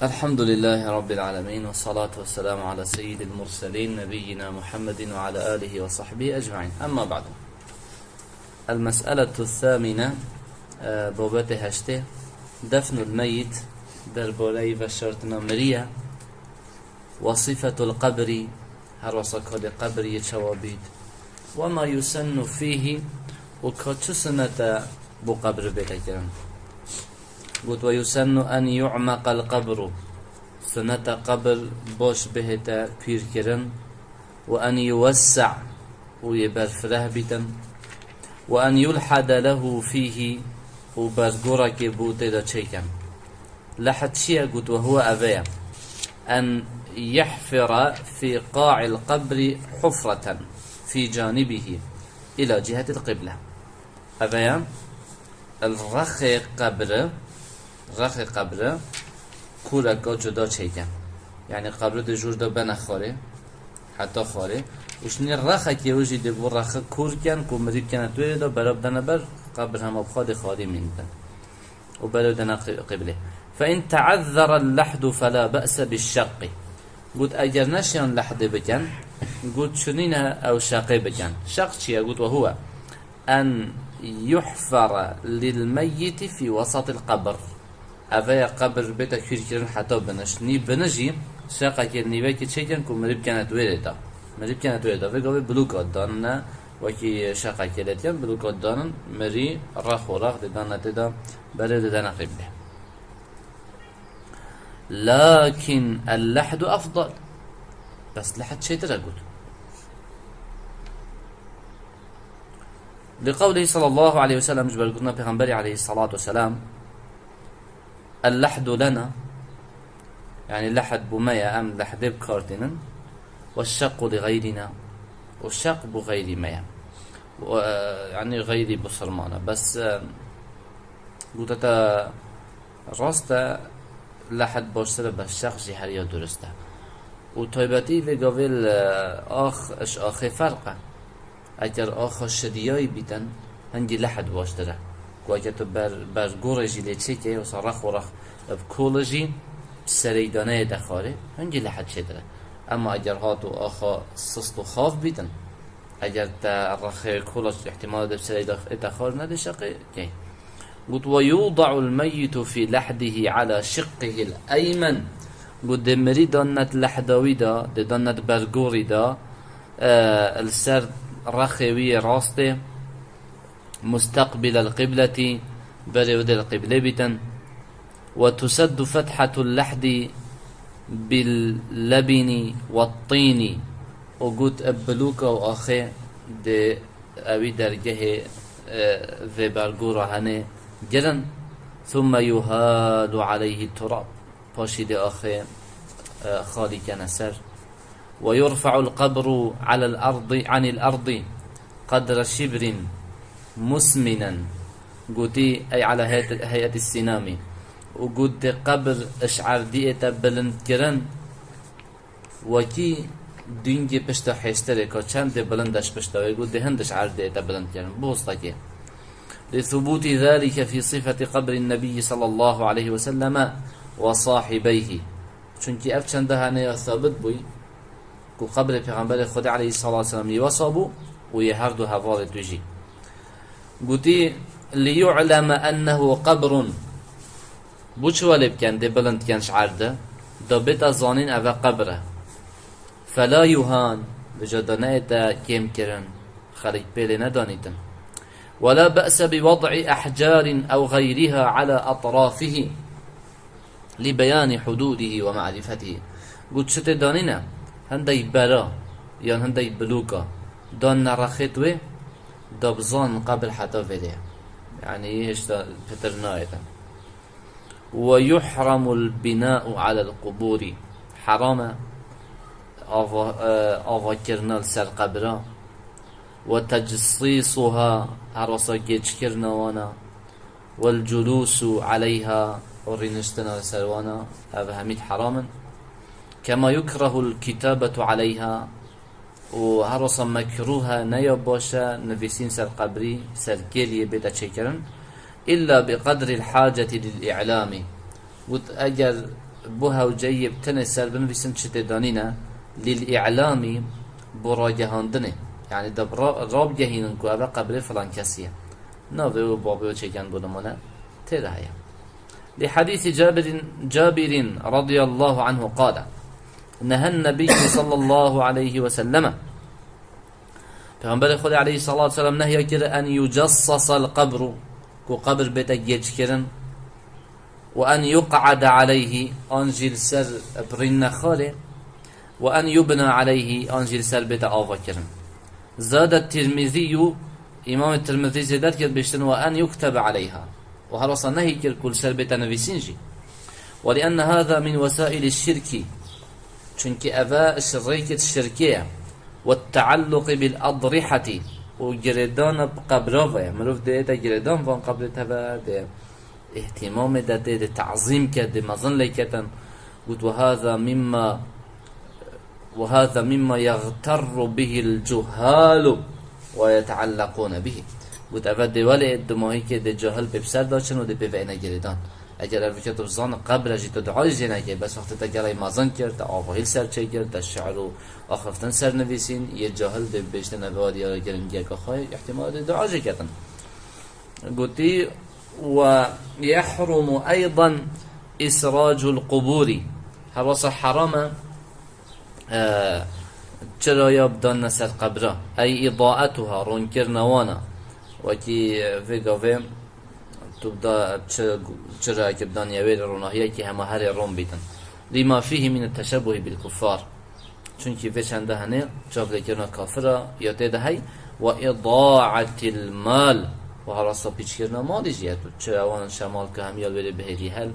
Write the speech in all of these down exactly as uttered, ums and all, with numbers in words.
الحمد لله رب العالمين، والصلاة والسلام على سيد المرسلين نبينا محمد وعلى آله وصحبه أجمعين. أما بعد. المسألة الثامنة، e, bobetê heştê, دفن الميت, derbareyî veşartina miriye, وصفة القبر, her wesa kadê qebir yê çawa bît, وما يسن فيه, û ka çi sunnet e bo qebir bête kirin. Got, ويسن أن يعمق القبر, sunnet e qebir baş bihête kûr kirin, وأن يوسع, û yê berfireh bîtin, وأن يلحد له فيه, û bergorekê bo tê de çêkin. Lehd çi ye? Got, وهو, ev e, أن يحفر في قاع القبر حفرة في جانبه إلى جهة القبلة. Ev e, li rexê qebri, rexê qebri kûreka cuda çêke. Yanî qebri dê jûr de bene xwarê, heta xwarê. Û şinê rexekê wê jî dê bo rexê kûr ken, ku mirî bikene di wê de, bere bidene ber, qebir hema bi xwe dê xalî mînibin. û berê dene qi-, qiblê. فإن تعذر اللحد فلا بأس بالشق. Got, eger neşiyan lehdê bikin, got, çinîne ew şeqê bikin. Şeq çi ye? Got, وهو أن يحفر للميت في وسط القبر. Ev e, qebir bête kûr kirin heta biniş. Nî biniş jî şeqekê nîvekê çêkin ku mirî bikene di wê de. Mirî bikene di wê de. Vê gavê bilûka danine, wekî şeqekê lê dikin, bilûka danin, mirî rex û rex dê dane tê de, berê dê dane qiblê. لكن اللحد أفضل. Bes lehd çêtir e, got. لقوله صلى الله عليه وسلم, ji ber gotina Pêxemberê aleyhissalatu vesselam, اللحد لنا, yanî lehd bo me ye, em lehdê bi kar tînin, والشق لغيرنا, û şeq bo xeyrî me ye. Û, e, yanî xeyrî bisilman e. Bes, e, gote te rast e, lehd baştir e, bes şeq jî heriya durist e. Û taybetî vê gavê li ax, ji axê ferq e. Eger axa şidiyayî bîtin, hingî lehd baştir e. Ku eger tu ber, bergorê jî lê çêkê, wisa rex û rex bi kol jî, bi sereydaneyê de xwarê, hingî lehd çêtir e. Ema eger hat û axa sist û xaf bîtin, eger te rexê kol îhtimal de bi sereyda ê te xwar nedê şeqê key. Got, ويوضع الميت في لحده على شقه الأيمن. Got, dê mirî dannet lehda wî de, dê dannet bergorî de, e, li ser rexê wî yê rastê, مستقبل القبلة, berê wê dê li qiblê bîtin. وتسد فتحة اللحد باللبن والطين. Û got, e, bilûka û axê dê ewî dergehê, e, vê bergora hene girin. ثم يهال عليه التراب. Paşî dê axê, e, xalî kene ser. ويرفع القبر على الأرض، عن الأرض قدر شبر مسمنا. Gotî, ey ala heyet-, heyetî sînamî. Û got, dê qebir ji erdî ête bilind kirin. Wekî dûngê pişta hêşterê, ka çend dê bilind e ji pişta wê, got, dê hind ji erdê ête bilind kirin. Bostekê. لثبوت ذلك في صفة قبر النبي صلى الله عليه وسلم وصاحبيه. Çunkî ev çende hene ya sabit bûy, ku qebrê Pêxemberê Xwedê aleyhissalatu vesselam yê wesa bû û yê her du hevalê wî jî. Gotî, ليعلم أنه قبر. Bo çi welê bikin, dê bilind ken ji erdê, da bête zanîn ev e qebir e. فلا يهان, vêca da neête kêmkirin, xelk pê lê nedanîtin. ولا بأس بوضع أحجار أو غيرها على أطرافه لبيان حدوده ومعرفته. Got, çi tê da nîne, hindek bera yan hindek bilûka danine rexê wê, da bizanin qebir heta vêrê ye. Yanî hêşta pitir nayête. ويحرم البناء على القبور. Heram e ava, e, avakirina li ser qebira. وتجصيصها, her wisa gêçkirina wana. والجلوس عليها, û rîniştina li ser wana, ev hemî heram in. كما يكره الكتابة عليها, û her wisa mekrûh e, ne ya baş e nivîsîn ser qebrî, ser kêliyê bête çêkirin. إلا بقدر الحاجة للإعلام. Got, eger Bo hewceyê yê bi tenê ser binivîsin çi tê da nîne, lil î'lamî, bo ragihandinê. Yanî da ra-, rabigehînin ku eve qebrê filan kesî ye. Navê û babê û çêken bo nimûne tê de heye. Li hadîsî Cabirin, Cabirin radiyallahu anhu qale, nehen Nebiyyû sallallahu aleyhi ve selleme. Peyxamberê Xwedê aleyhissalatu vesselam nehya kir en yucassasal qebru, ku qebir bête gêçkirin, ve en yuq'ade aleyhi, an jî li ser birînne xalê, ve en yubna aleyhi, an jî li ser bête avakirin. Zade Tirmizî û Îmamê Tirmizî zêde dikir bêjtin ve en yuktebe aleyha. Û her wisa nehî kir ku li ser bête nivîsîn jî. Ve li enne hâzâ min wesaîlî şirkî. Çunkî eve ji rêkê şirkê ye. Ve tealluqî bil adrihati. Û girêdana bi qebra ve ye. Mirov dê te girêdan van qebrê te ve, dê îhtîmamê de tê, dê tazîm ke, dê mezin lê ketin. Got, "Ve hâzâ mimma, ve hâzâ mimma yeğterru bihil cuhâlu ve yeteallekûne bihi." Got, "Eve dê welê ê dimahîkê dê cahil pê bi ser daçin û dê pê ve êne girêdan." Eger ev bike tu bizanî qebre jî tu dua jî jê nekê, bes wextê te gelek mezin kir, te avahî li ser çêkir, te şi'r û axiftin ser nivîsîn, yê cahil dê bêjtin eve wa diyara giringiyeke xwe ye, îhtîmal dê dua jê ketin. Gotî, "Ve yehrumu eydan isracul qubûrî." Her wisa heram e, e, çiraya bidanine ser qebra. Ey îdaetuha, ronkirina wan e. Wekî vê gavê tu bida çi-, çirayekî bidaniye wê ronahiyekî hema herê ron bîtin. Lima fîhî min teşebbuhi bil kuffar. Çunkî vê çende henê çavlêkirina kafira ya tê de hey, ve îdaatil mal, ve herasa pîçkirina malî jî ye. Tu çi ewan şemal ke hemiya li wêrê bihêlî hel,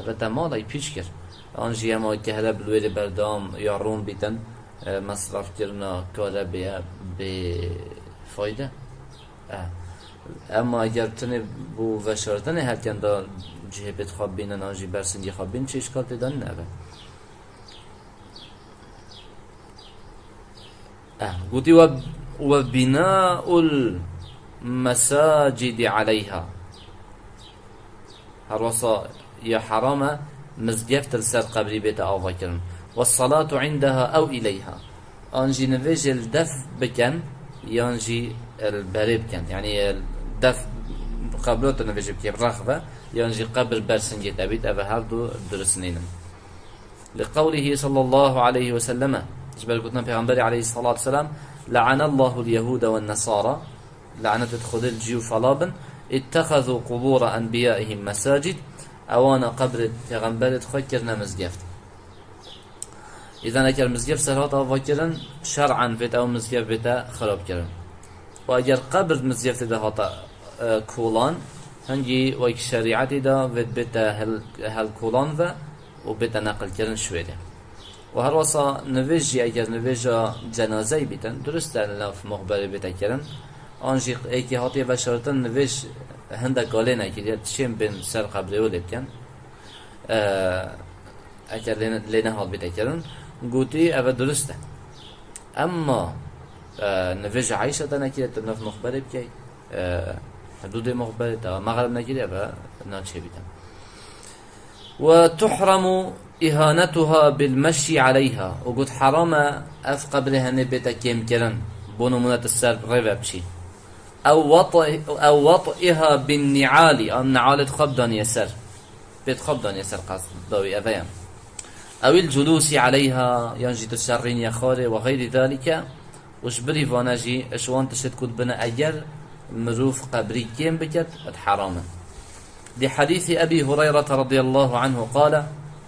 eve te malay pîç kir. An jî hema ke hele bi li wêrê berdewam ya rûn bîtin, e, mesrafkirina karebê ye bê fayde. E, emma eger tinê bo veşartinê herken da cihê pêt xwe bînin, an jî bersingê xwe bînin, çi îşkal tê de nîne eve. Eh, gotî, "Ve, ve binaul mesacidi aleyha." Her wisa ya heram e mizgeft li ser qebrî bête avakirin. "Ve salatu indeha ew ileyha." An jî nivêjê li def bikin, yan jî li berê bikin. Yanî def qeblo tu nivêjê bikî, rex ve, yan jî qebir bersingê te bît, eve her du durist nînin. Li qewlihi sallallahu aleyhi ve selleme, ji ber gotina Peyxamberê aleyhissalatu vesselam, "Le'anallahul yehude wen nesara", lanetê Xwedê li cî û fela bin, "ittehezû qubûra enbiyaihim mesacid", ewana qebrê Peyxamberê xwe kirine mizgeft. Îzan eger mizgeft ser hate avakirin, şer'an vêt ew mizgeft bête xirabkirin. Û eger qebir mizgeftê de hate, e, kolan, hingî wek şerîetê de vêt bête hel-, helkolan ve, û bête neqilkirin şwêdê. Û her wisa nivêj jî eger nivêja cenazeyî bîtin, durist e li nav muxberê bête kirin. An jî êkê hatiye veşartin nivêj hindek alê nekiriye, tişên bên ser qebrê wê lê bikin. E, eger lê, lê nehat bête kirin, gotî eve durist e. Emma, e, nivêja Eyşe te nekiriye, tu nav muxberê bikey, e, hidûdê muxberê te mexreb nekiriye, eve naçê bîtin. "Ve tuhremu ihanetuha bil meşyi aleyha." Û got, heram e ev qebrê henê bête kêmkirin, bo nimûne tu ser rê ve biçî. "Ew wat-, ew wat'iha bin ni'ali", an ni'alê xwe bidaniye ser. Pêt xwe bidaniye ser qas dawî eve ye. "Ewil culusi aleyha", yan jî tu ser rîniye xwarê, "ve xeyrî zalike", û ji birî vane jî, ji wan tişt ku dibine eger mirov qebrî kêm biket, ed heram e. Di hadîsî Ebî Hureyrete radiyallahu anhu qale,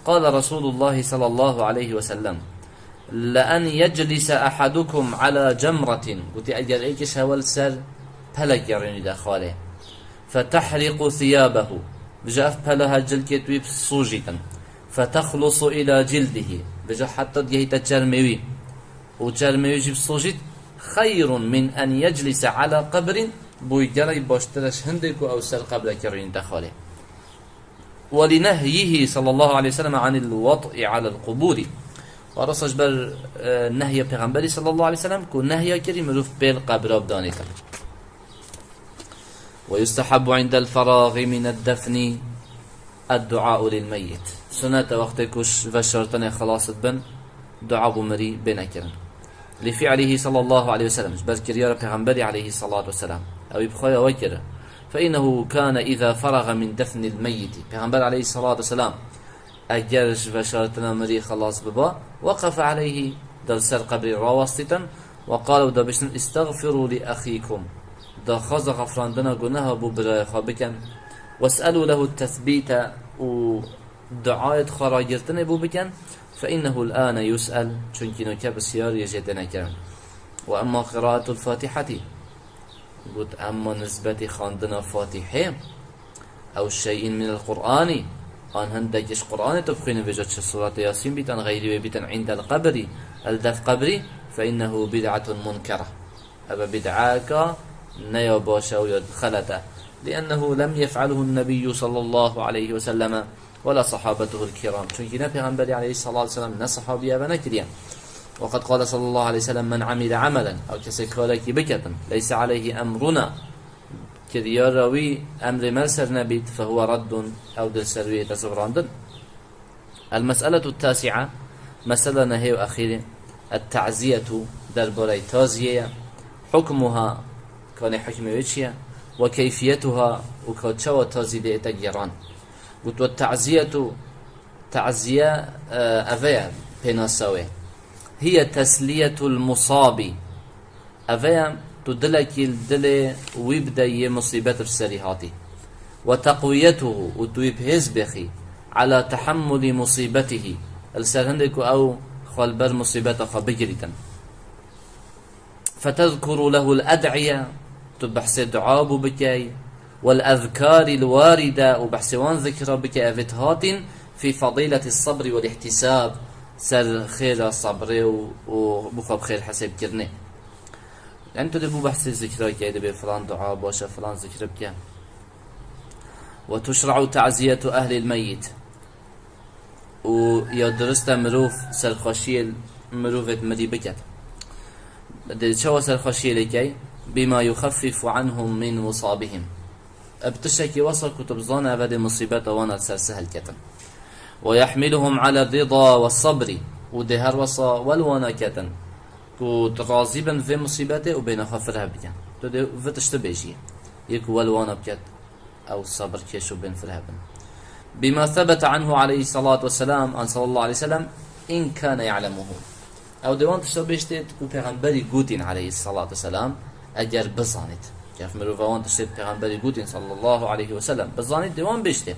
qale Resulullahi sallallahu aleyhi ve sellem, "Le en yeclise ahadukum ala cemretin", gotî, eger êkê ji hewe li ser pelekê rînî de xwarê, "fetehriqu thiyabehu", vêca ev pela her cilkê wî bisûjîtin, "fetexlusu ila cildihi", vêca heta digehîte çermê wî, û çermê wî jî bisûjît, "xeyrun min en yeclise ala qebrin", bo wî gelek baştir e ji hindê ku ew ser qebrekê rînîte xwarê. "Ve li nehyihi sallallahu aleyhi ve sellem anil vat'i alel quburi." Û rasa ji ber, e, nehya Peyxamberî sallallahu aleyhi ve sellem ku nehya kirî mirov pêl qebra bidanîtin. "Ve yustehabbu indel feragî mined defni." الدعاء للميت. Sunnet e wextê ku ş-, veşartinê xelas dibin, dua bo mirî bêne kirin. لفعله صلى الله عليه وسلم. Ji ber kiryara Pêxemberî aleyhî salatu vesselam. Ew ê bi xwe ya we kir. فإنه كان إذا فرغ من دفن الميت. Pêxember aleyhî salatu vesselam eger ji veşartina mirî xelas biba, وقف عليه, da li ser qebrî rawestîtin, وقال, û da bêjtin, استغفروا لأخيكم. Daxwaza xefirandina guneha bo birayê xwe bikin. واسألوا له التثبيت, û duayê xwe ragirtinê bo bikin. فإنه الآن يسأل, çunkî nûke pisyar yê jê têne kirin. وأما قراءة الفاتحة, got, emma nisbetî xwendina Fatîhê, أو شيء من القرآن, an hindekî ji Qur'anê tu bixwînî, vêca çi Sûreta Yasîn bît, an xeyrî wê bîtin, عند القبر, li dev qebrî, فإنه بدعة منكرة. Ev bid'eka ne ya baş e û ya xelet e. لأنه لم يفعله النبي صلى الله عليه وسلم ولا صحابته الكرام. Çunkî ne Pêxemberî aleyhî salatu vesselam ne sahabî ev nekiriye. وقد قال صلى الله عليه وسلم: من عمل عملا, ew kesê karekî biketin, ليس عليه أمرنا, kiryara wî emrê me li ser nebît, فهو رد, ew di li ser wî yê zivirandin. المسألة التاسعة, mesela nehê û exîrê, التعزية, derbarê taziyê ye. حكمها, kanê hukmê wê çi ye? وكيفيتها, û ka çawa tazî dê ête gêran. Got, والتعزية, taziye, e, eve ye, pênasa wê. هي تسلية المصاب. Eve ye, tu dilekî li dilê wî bide yê musîbet bi serî hatî. وتقويته, û tu wî bi hêz bêxî, على تحمل مصيبته, li ser hindê ku ew xwe li ber musîbeta xwe bigirîtin. فتذكر له الأدعية, tu behsê dua bo bikey, والأذكار الواردة, û behsê wan zikra bike evê hatîn, في فضيلة الصبر والاحتساب, ser xêra sebrê û, û bo xwe bi xêr hesêbkirinê. Yani tu dê bo behsê zikra key, dibê filan dua baş e, filan zikr bike. وتشرع تعزية أهل الميت. Û ya dirist e mirov serxweşiyê mirovê mirî biket. Dê çawa serxweşiyê lê key? بما يخفف عنهم من مصابهم. Bi tiştekî wesa ku tu bizane ev dê musîbeta wan li ser sehil ketin. ويحملهم على الرضا والصبر. Û dê her wesa wel wana ketin ku tu razî bin vê musîbetê û bêne xwe fireh bikin. Tu dê vê tiştî bêjî. Yê ku wel wana biket, ew sebirkêş û bên fireh bin. بما ثبت عنه عليه الصلاة والسلام, an sallallahu aleyhi ve sellem, إن كان يعلمه. Ew dê wan tişta bêjtê ku Pêxemberî gotîn aleyhissalatu vesselam, eger bizanît. Ev mirov wan tiştê Pêxemberî gotîn sallallahu aleyhi ve sellem, bizanît dê wan bêjtê.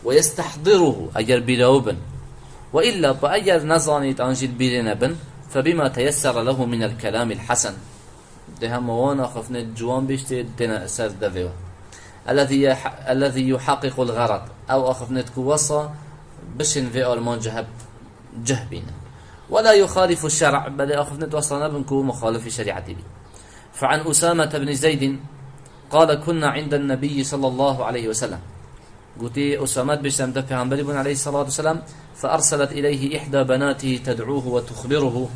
ويستحضره, eger bîra wî bin. وإلا, pa eger nezanît an jî li bîrê nebin, فبما تيسر له من الكلام الحسن. Dê hema wan axiftinê ciwan bêjtê têne ser devê wan. الذي يح-، الذي يحقق الغرض. Ew axiftinê ku wesa bişên vê armanca hev cih bîne. ولا يخالف الشرع. Belê axiftinê wesa nebin ku muxalifî şerîetî bî. فعن أسامة بن زيد قال: كنا عند النبي صلى الله عليه وسلم. Gotî, Usame dibêjt, em dev Pêxemberî bûn aleyhissalatu vesselam, فأرسلت إليه إحدى بناته تدعوه وتخبره.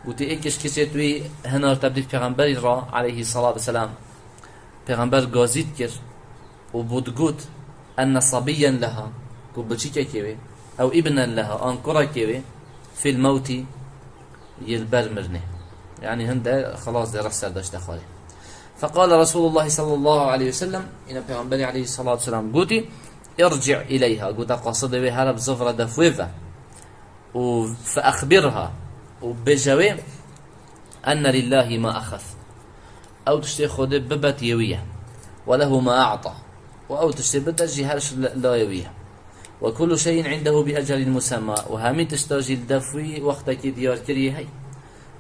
Gotî, êk ji kesê wî hinar te bi dîv Pêxemberî re aleyhissalatu vesselam. Pêxember gazî dikir û bo digot, أن صبيا لها, ku biçîkekê wê, أو ابنا لها, an kurekê wê, في الموت, yê li ber mirinê. Yani hinde xelas dê rih ser daşte xwarê. فقال رسول الله صلى الله عليه وسلم, îna Pêxemberî aleyhissalatu vesselam gotî, ارجع إليها, gote qasidê wê here bi zivre def wê ve. Û فأخبرها, û bêje wê, أن لله ما أخذ. Ew tiştê Xwedê bibet yê wî ye. وله ما أعطى. Û ew tiştê bide jî her şi-, layê wî ye. وكل شيء عنده بأجل مسمى. Û hemî tişta jî li def wî wextekî diyarkirî hey.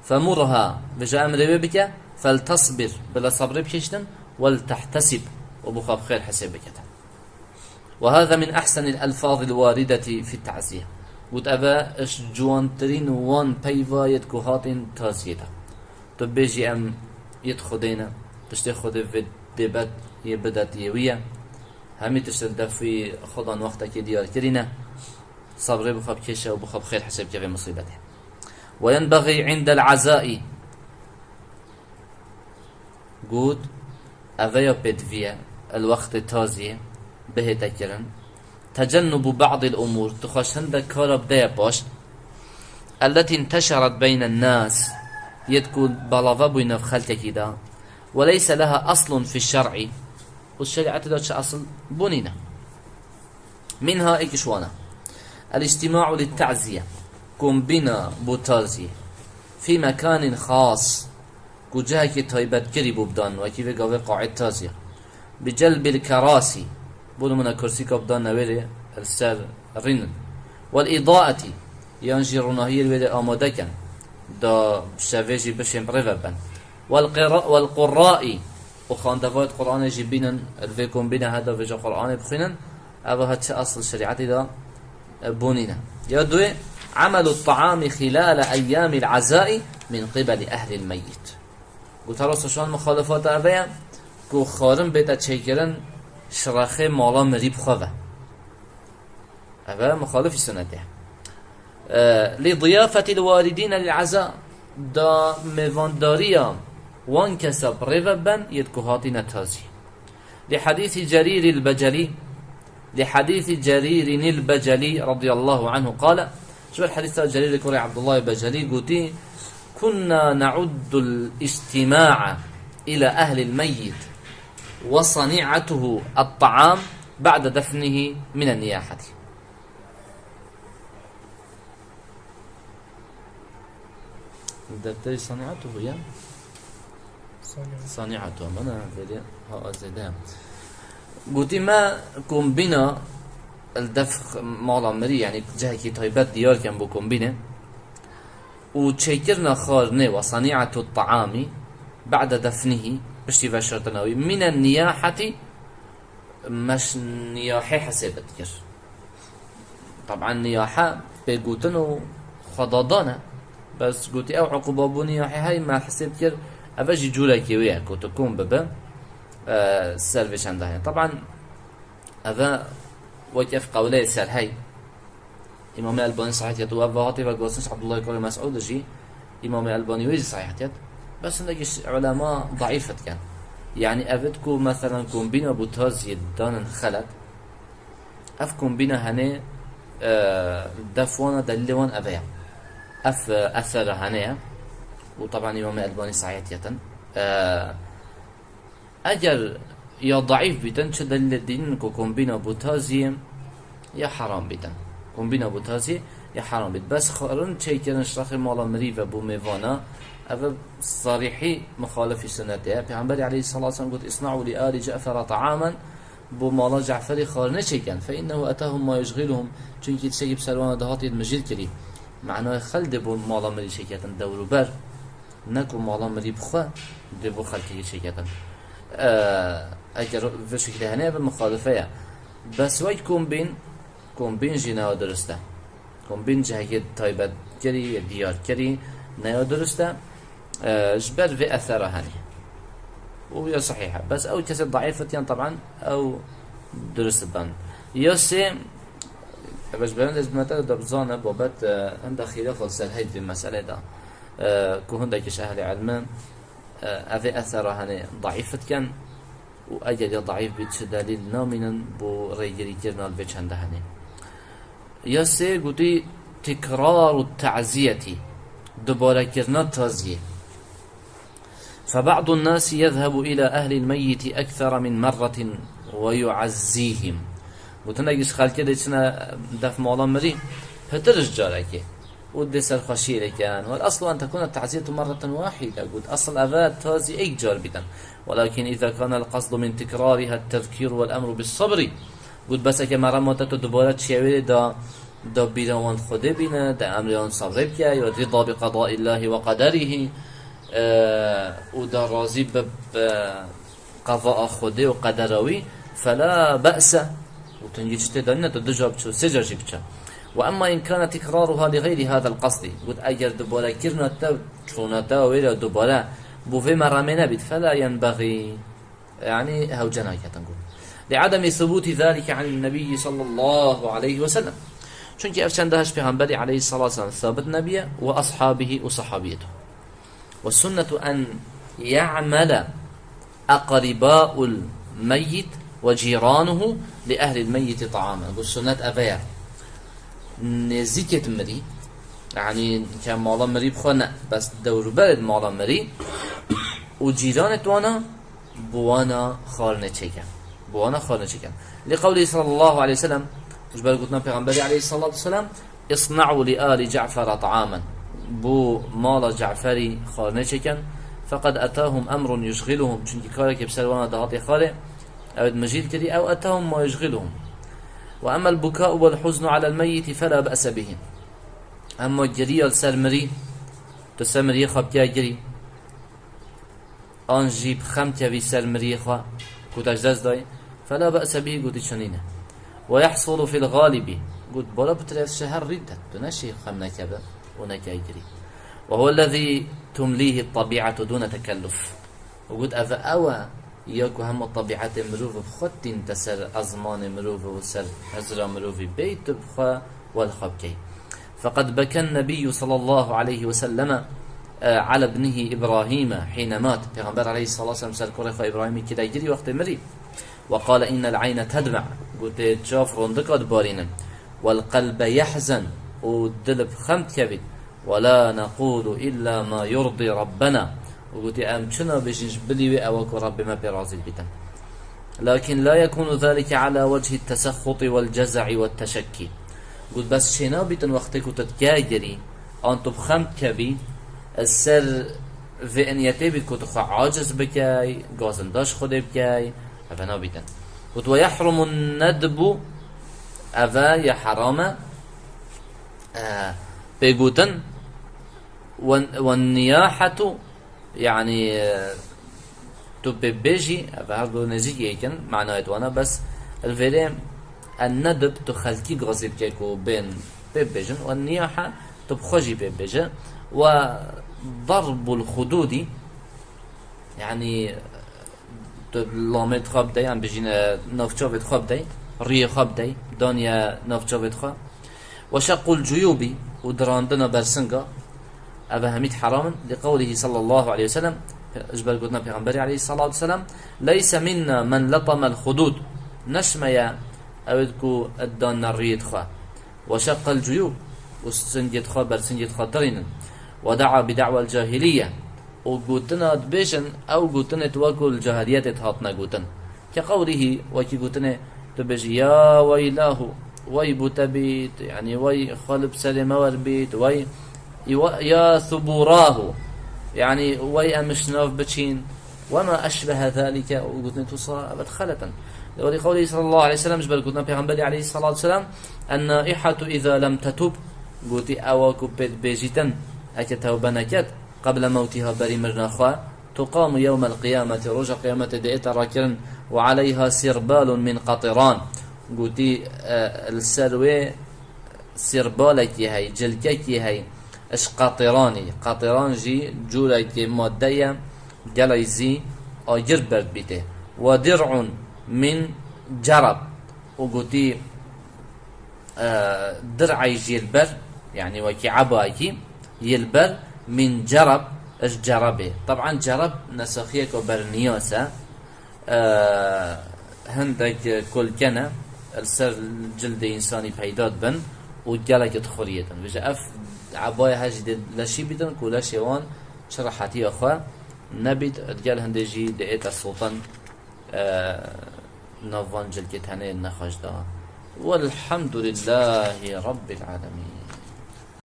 فمرها, vêja emrê wê bike, فلتصبر, bila sebrê bikiştin, ولتحتسب, û bo xwe bi xêr hesêb bike. وهذا من أحسن الألفاظ الواردة في التعزية. Got, ev e ji ciwantirîn wan peyva yêt ku hatin taziyê de. Tu bêjî em yêt Xwedê ne, tiştê Xwedê vê dêbet yê bidet yê wî ye. Hemî tişt li def wî Xwedan wextekê diyar kirîne. Sebrê bi xwe bikêşe û bi xwe bi xêr hesêb ke vê musîbetê. وينبغي عند العزاء. Got, ev ya pêdivî ye, li wextê taziyê bihête kirin, تجنب بعض الأمور, tu xwest hindek kara bideye paş, التي انتشرت بين الناس, yêt ku belave bûyî nav xelkekî de, وليس لها أصل في الشرع, û şerîetê de çi esil bûnî ne. منها, êk ji wan e, الاجتماع للتعزية, kombîna bo taziyê, في مكان خاص, ku cihekî taybetgirî bû bidan, wekî vê gavê qaê taziyê, بجلب الكراسي, bo nimûne kursîka bidan wê rê li ser rînin, والإضاءة, yan jî ronahiyê li wê rê amade kin, da şevê jî bişên bi rê ve bin, والقراء, والقراء, û xandevayê Qur'anê jî bînin, li vê kombîne heda vêca Qur'anê bixwînin, ev ha çi esil şerîetî de, e, bûnî ne. Ya duê, عمل الطعام خلال أيام العزاء من قبل أهل الميت. Gote rasta şan muxalefata eve ye, ku xwarin bête çêkirin, şirexê mala mirî bi xwe ve. Eve muxalifî sunetê. E, لضيافة الواردين للعزاء, da mêvandariya wan kesa bi rê ve ben, yêt ku hatîne tazî. لحديث جرير البجلي, لحديث جرير البجلي رضي الله عنه قال, ji ber hedîsa Cerîrê kurê Abdullahê Becelî gotî, كنا نعد الاجتماع إلى أهل الميت وصنيعته الطعام بعد دفنه من النياحة. Defterê صنيعته ya? صنيعته. صنيعته, bana verê ha azede. Gotî me kombîna li def mala mirî, yani cihekî taybet diyar ken bo kombîne. Û çêkirina xwarinê, وصنيعة الطعام بعد دفنه, piştî veşartina wî, من النياحة, me ji niyahê hesêb dikir. Taban niyahe pêgotin û xwedadan e. Bes gotî ew uquba bo niyahê hey me hesêb dikir, eve jî cûrekê wê ye ku tu kom bibe, e, ser vê çendahê. Taban eve wek ev qewleyê ser hey. Îmamê Elbanî sahih diyet û ev ve hatî veguhastin ji Abdullah kurê Mes'ûd jî, Îmamê Elbanî wê jî sahih diyet. Bes hindekî ji ulema daîf dikin. Yani ev it ku meselen kombîna bo taziyê danin xelet. Ev kombîna henê, e, def wana delîlê wan eve ye. Ev, e, esera henê ye. Û taban Îmamê Elbanî sahih diyetin. E, Eger ya daîf bîtin, çi delîlê dînin ku kombîna bo taziyê ya heram bîtin. Kombîna bo taziyê ya heram bît. Bes xwarin çêkirin şirexê mala mirî ve bo mêvana, ev sarîhî muxalifî sunetê ye. Pêxemberî aleyhissalatu vesselam got, اصنعوا لآل جعفر طعاما, bo mala Ceferî xwarinê çêkin. فإنه أتاهم ما يشغلهم, çunkî tiştekî bi ser wana dihat yêt mijîl kirî. Manayê xeldê bo mala mirî çêketin dewrûber. Ne ku mala mirî bi xwe dê bo xelkekî çêketin. E, eger vê şekilê hene, ev muxalife ye. Bes wek kombîn, kombîn jî ne ya durist e. Kombîn cihekê taybet kirî, diyar kirî, ne ya durist e. E, ji ber vê esera henê. Û ya sehîh e. Bes ew kesê daîf diyan, taban ew durist ben. Ya sê, ev ji berên ez bi me te de bizane, babet, e, hinde xîlaf li ser hey vê meselê de. E, ku hindekî ji ehlê ilme, e, evê esera henê daîf dikin û eger ya daîf bît, çi delîl namînin bo rêgirîkirina li vê çende henê. Ya sê gotî, تكرار التعزية, dubarekirina taziyê. فبعض الناس يذهب إلى أهل الميت أكثر من مرة ويعزيهم. Gotin, êk ji xelkê dê çine def mala mirî, pitir ji carekê. Û dê serxweşiyê lê ken. والأصل أن تكون التعزية مرة واحدة. Got, esil ev e tazî êk car bîtin. ولكن إذا كان القصد من تكرارها التذكير والأمر بالصبر. Got, bes eke merema te tu dubare çiye wê da, da bîra wan Xwedê bîne, da emrê wan sebrê bike, ya رضا بقضاء الله وقدره, e, û da razî bi, bi qezaya Xwedê û qedera wî, فلا بأس. Û tengî çi tê de nîne, tu du car biçe, sê car jî biçe. وأما إن كان تكرارها لغير هذا القصد. Got, eger dubarekirina te, çûna te wê re dubare bo vê meremê nebît, فلا ينبغي. Yani hewce naketin got. لعدم ثبوت ذلك عن النبي صلى الله عليه وسلم. Çunkî ev çende hej Pêxemberî aleyhissalatu vesselam sabit nebiye, وأصحابه û sahabiyê de. والسنة أن يعمل أقرباء الميت وجيرانه لأهل الميت طعاما. Got, sunnet eve ye. Nêzîkêt mirî, yanî ke mala mirî bi xwe ne, bes dewrûberêt mala mirî û cîranêt wana, bi wana xwarinê çêke. Bi wana xwarinê çêke. Li qewlî sallallahu aleyhi ve sellem, ji ber gotina Pêxemberî aleyhissalatu vesselam, "اصنعوا لآل جعفر طعاما." Bo mala Caferî xwarinê çêkin. "فقد أتاهم أمر يشغلهم." Çunkî karekê bi ser wana de hatê xwarê, ew ê mijîl kirî, "أو أتاهم ما يشغلهم. وأما البكاء والحزن على الميت فلا بأس به." Emma giriya li ser mirî, tu ser miriyê xwe bike girî, an jî bi xem kevî ser miriyê xwe ku te ji dest dayî, "فلا بأس به", gotî çi nîne. "ويحصل في الغالب", got, bala bi tiref şe her rî de, tu neşî xem nekeve û neke girî. "وهو الذي تمليه الطبيعة دون تكلف." Û got, ev ew e ya ku hema tebîetê mirov bi xwe tînte ser ezmanê mirov û ser hizra mirovî bêyî tu bi xwe we li xwe bikey. "فقد بكى النبي صلى الله عليه وسلم، آه، على ابنه إبراهيم حين مات." Pêxember aleyhissalatu vesselam ser kurê xwe Îbrahîmî kî de girî wextê mirî. "وقال إن العين تدمع." Gotê, çav rondika dibarînin. "والقلب يحزن." Û dil bi xem dikevît. "ولا نقول إلا ما يرضي ربنا." Û gotî, em çi nabêjin ji bilî wê ewa ku Rabbê me pê razî dibîtin. "لكن لا يكون ذلك على وجه التسخط والجزع والتشكي." Got, bes çê nabîtin wextê ku tu dike girî, an tu bi xem dikevî, ser vê niyetê bît ku tu xwe aciz bikey, gazinda ji Xwedê bikey, eve nabîtin. Got, "ويحرم الندب", eve ya heram e, e, pê gotin, "wen-, wen niyahetu", yanî, e, tu pê bêjî, ev her du nêzîk yek in, manayê wana, bes li vêrê en nedib tu xelkî gazî bike ku bên pê bêjin, wen niyahe tu bi xwe jî pê bêje, we darbul xudûdî, yanî, tu lamê xwe bidey, em bijîne navçavê xwe bidey, riyê xwe bidey, daniye navçavê xwe. "وشق الجيوب", û dirandina bersinga, ev hemî heram in, "لقوله صلى الله عليه وسلم", ji ber gotina Pêxemberê aleyhissalatu vesselam, "ليس منا من لطم الخدود", neşme ye ew ê ku dan neriyê xwe. "وشق الجيوب", û singê xwe, bersingê xwe dirînin. "ودعا بدعوى الجاهلية", û gotina dibêjin, ew gotinê tu wekû li cahiliyetê hatine gotin. "كقوله", wekî gotinê tu bêjî, "يا ويلاه", wey bo te bît, yanî wey xwe li bi serê me wer bît, wey, "يا ثبوراه", yanî wey em ji nav biçîn. "وما أشبه ذلك", û gotinê tu sa ebed xelet in. Li werî qewlî sallallahu aleyhi ve sellem, ji ber gotina Pêxemberî aleyhissalatu vesselam, "النائحة إذا لم تتب", gotî ewa ku pê dibêjîtin, eke tewbe neket, "قبل موتها", berî mirina xwe, "تقام يوم القيامة", roja qiyametê diête rakirin, "وعليها سربال من قطران", gotî, e, li ser wê sirbalekî hey, cilkekî hey, ji qatiranî. Qatiran jî cûrekî madde ye, gelek zî agir berdibîtê. "ودرع من جرب", û gotî, e, dir'ey jî li ber, yanî wekî ebayekî, yê li ber, "min cereb", ji cerebê. Teban cereb nesaxiyeke berniyas e, e, hindek kulke ne, li ser cildê însanî peyda dibin û gelek dixuriyêtin. Vêje ev ebaya her jî dê leşî bîtin ku leşê wan çi rehetiya xwe nebît, digel hindê jî diête sotin, e, nav van cilkê tenê nexweş de. Welhamdulillahî Rabbil Alemîn.